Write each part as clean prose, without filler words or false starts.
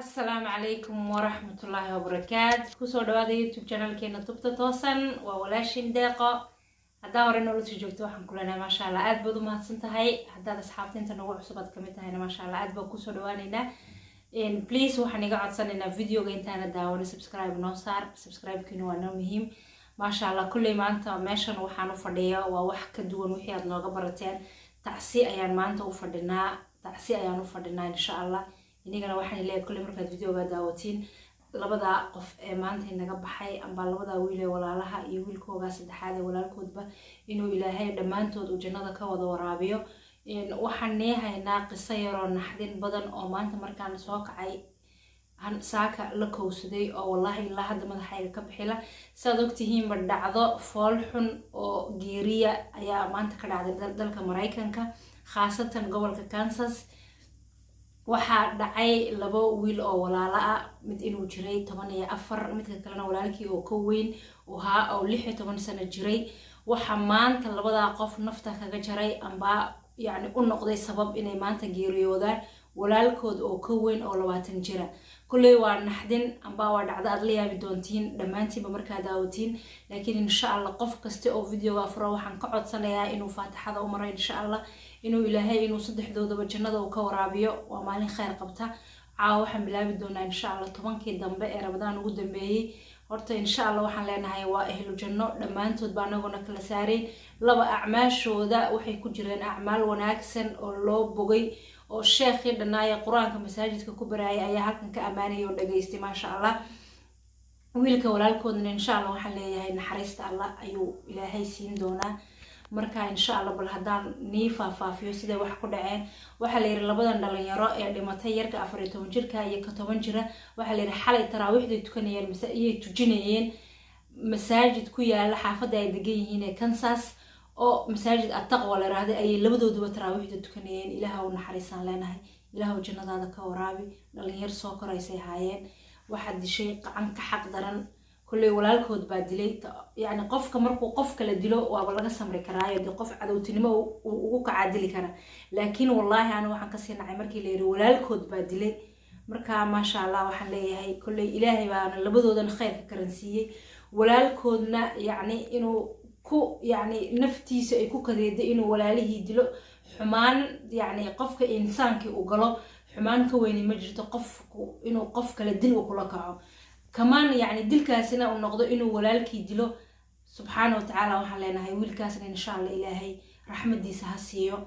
Asalaamu calaykum waraxmatullaahi wabarakaat. Kusoo dhawaada YouTube channelkeena Tubta Toosan. Waa walaashin Deeqo. Haddaa hore noola sii joogto, waxaan ku leenahay maasha Allah, aad baad u mahadsan tahay. Haddaad asxaabta inta nagu cusub aad kamid tahayna, maasha Allah, aad baan kusoo dhawaaneynaa. Please, waxaan iga codsanaynaa videoga intaana daawana subscribe noo saar. Subscribe-kiina waa noo muhiim, maasha Allah. Kulley maanta meeshan waxaan u fadhiya waa wax ka duwan wixii aad nooga barateen. Tacsi ayaan maanta u fadhinaa, tacsi ayaan u fadhinaa, insha Allah. Inigana waxaan leeyahay, kulley markaad videoga daawatiin, labada qof ee maanta inaga baxay amba labada wiil ee walaalaha iyo wiilkooga saddexaad ee walaalkoodba, inuu Ilaahay dhammaantood uu jannada ka wada waraabiyo. Waxaan nee haynaa qiso yaroo naxdin badan oo maanta markaan soo kacay saaka la kowsaday oo wallaahi ilaa hadda madaxayga ka bixila. Saad ogtihiinba, dhacdo fool xun oo geeriya ayaa maanta ka dhacday dalka Maraykanka, khaasatan gobolka Kansas. Waxaa dhacay labo wiil oo walaalo ah, mid inuu jiray 14, midka kalena walaalkii oo ka weyn ahaa oo 16 sano jiray. Waxaa maanta labadaa qof nafta kaga jaray amba yacni u noqday sabab inay maanta geeriyoodaan walaalkood oo ka weyn oo 20 jira. Kulley waa naxdin amba waa dhacdo aad la yaabi doontiin dhammaantiinba markaa daawatiin. Laakiin insha Allah, qof kasta oo videoga furo waxaan ka codsanayaa inuu faatixada u maro, insha Allah, inuu Ilaahay inuu saddexdoodaba jannada uu ka waraabiyo. Waa maalin kheyr qabta. Caawa waxaan bilaabi doonaa, insha Allah, 10kii dambe ee Ramadaan ugu dambeeyey. Horta insha Allah waxaan leenahay waa ehlu janno dhammaantood ba, anaguna kala saarayn. Laba acmaashooda waxay ku jireen acmaal wanaagsan oo loo bogay, oo sheekhii dhannaaya qur-aanka masaajidka ku baraayay ayaa halkan ka ammaanaya oo dhageystay, maasha Allah. Wiilka walaalkoodna, insha Allah, waxaan leeyahay naxariista Allah ayuu Ilaahay siin doonaa. Marka insha Allah, bal haddaan nii faahfaafiyo siday wax ku dhaceen. Waxaa la yidhi labadan dhalinyaro ee dhimatay, yarka 14 jirka iyo ka 10 jira, waxaa la yidhi xalay taraawiixday tukanayeen mise iyay tujinayeen masaajid ku yaala xaafadda ay degan yihiin ee Kansas, oo masaajid Attaqwa la yiraahday ayay labadooduba taraawiixda tukanayeen. Ilaah u naxariisaan leenahay, Ilaah jannadaada ka waraabi. Dhalinyar soo koraysay haayeen. Waxaa dishay qacan ka xaq daran. Kolley walaalkood baa dilay. Yacni qofka markuu qof kala dilo waaba laga samri karaayo, dee qof cadowtinimo uu ugu kacaa dili karaa. Laakiin wallaahi anu waxaan kasii nacay markii la yidhi walaalkood baa dilay. Marka maasha Allah, waxaan leeyahay kolley Ilaahay baana labadoodan khayrka karansiiyey. Walaalkoodna yacni inuu ku yacni naftiisa ay ku kadeeday inuu walaalihii dilo. Xumaan yacni qofka insaankii uu galo, xumaan ka weyni ma jirto, qofku inuu qof kale dil uu kula kaco, kamaan yacni dilkaasina uu noqdo inuu walaalkii dilo. Subxaana watacaala, waxaan leenahay wiilkaasna insha Allah Ilaahay raxmadiisa ha siiyo.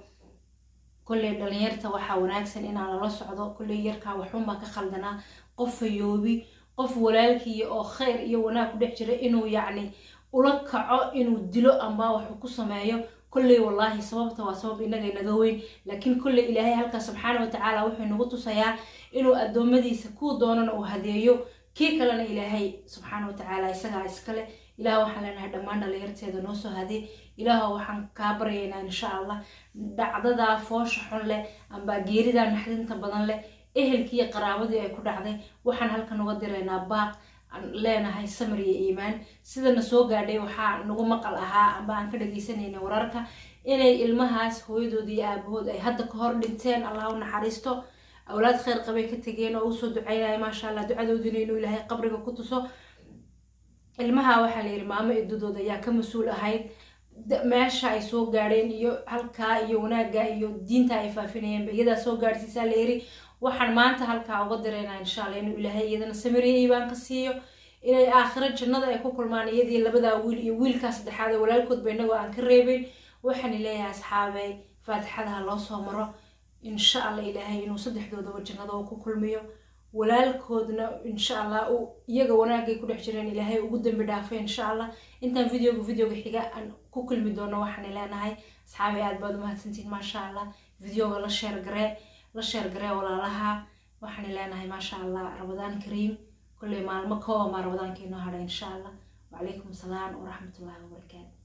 Kolley dhalinyarta waxaa wanaagsan inaan lala socdo. Kolley yarkaa waxunbaa ka khaldanaa. Qof fayoobi, qof walaalkii oo khayr iyo wanaag ku dhex jira inuu yacni ula kaco inuu dilo amba waxuu ku sameeyo, kolley wallaahi sababta waa sabab inaga inaga weyn. Laakiin kolley Ilaahay halkaas subxaana watacaala wuxuu nagu tusayaa inuu addoommadiisa kuu doonana uu hadeeyo, kii kalena Ilaahay subxaana watacaala isagaa iskale. Ilaah waxaan leenahay dhammaan dhalinyarteeda noo soo hadee. Ilaah waxaan kaa baryaynaa, insha Allah, dhacdadaa foosha xun leh amba geeridaa naxdinta badan leh ehelkiiyo qaraabadii ay ku dhacday, waxaan halkan uga diraynaa baaq aan leenahay samir iyo iimaan. Sidana soo gaadhay, waxaa nagu maqal ahaa amba aan ka dhageysanayna wararka inay ilmahaas hooyadood iyo aabahood ay hadda ka hor dhinteen. Allah u naxariisto. Awlaad khayr qabay ka tegeen oo usoo duceynaya, maasha Allah. Ducadoodina inuu Ilaahay qabriga ku tuso. Ilmaha waxaa la yidhi maamo edadood ayaa ka mas-uul ahayd. Meesha ay soo gaadheen iyo halkaa iyo wanaagga iyo diinta ay faafinayeenba iyadaa soo gaadhsiisaa la yiri. Waxaan maanta halkaa uga direynaa, insha Allah, inuu Ilaahay iyadana samiriya iibaan ka siiyo, inay aakhiro jannada ay ku kulmaan iyadii labadaa wiil iyo wiilkaa saddexaad ee walaalkoodba, inagoo aan ka reebeyn. Waxaan leeyahay asxaabey, faatixadaha loo soo maro, insha Allah, Ilaahay inuu saddexdoodaba jannada uu ku kulmiyo. Walaalkoodna insha Allah iyaga wanaagay ku dhex jireen Ilaahay ugu dambi dhaafay, insha Allah. Intaan videoga xiga aan ku kulmi doono, waxaan leenahay asxaabay, aad baad umahadsantiin, maasha Allah. Videoga la share garee, la share garee walaalaha. Waxaan leenahay maasha Allah, Ramadaan kariim. Kolley maalmo kooban baa Ramadaanka inoo hadhay, insha Allah. Wacalaykum asalaam waraxmatullahi wabarakaatu.